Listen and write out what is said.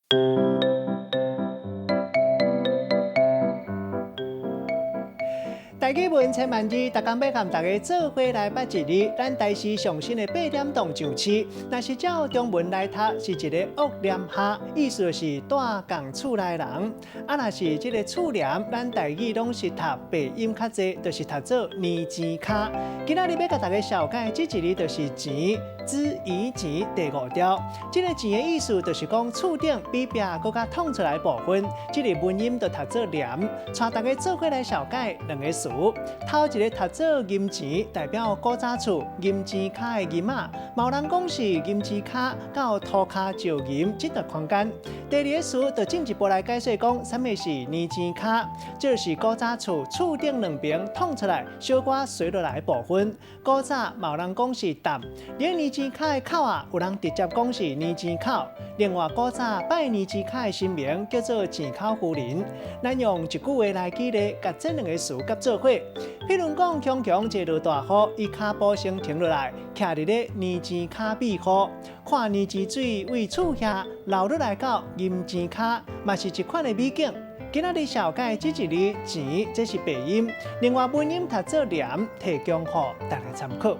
台語文千萬字，逐工欲共大家做伙來捌一字。咱台視上新的八點檔上市，若是照中文來讀，是一个惡廉蝦，意思就是住仝厝內人。啊，若是這个厝簾，咱台語攏是讀白音較濟，就是讀做年錢跤。今仔日欲共大家紹介這一字，就是錢，子怡錢第五條。這个錢的意思就是講厝頂比壁閣較湠出來部分，這个文音就讀做簾。帶大家做伙來紹介兩个詞。頭一个讀做銀錢，代表古早厝銀錢跤的銀仔，嘛有人講是銀錢跤到塗跤石銀這段空間。第二个詞就進一步來解釋講，啥物是年錢跤，這就是古早厝厝頂兩邊湠出來小可垂落來的部分。古早嘛有人講是擔，連年錢跤的口啊，有人直接講是年錢口。另外，古早拜年錢跤的神明叫做錢口夫人。咱用一句話來舉例，共這兩个詞結做伙。譬如講，強強一落大雨，伊跤步聲停落來，徛佇咧年錢跤避雨，看年錢水對厝遐流落來到銀錢跤，嘛是一款的美景。今仔日紹介這一字錢，這是白音，另外文音讀做簾，提供予大家參考。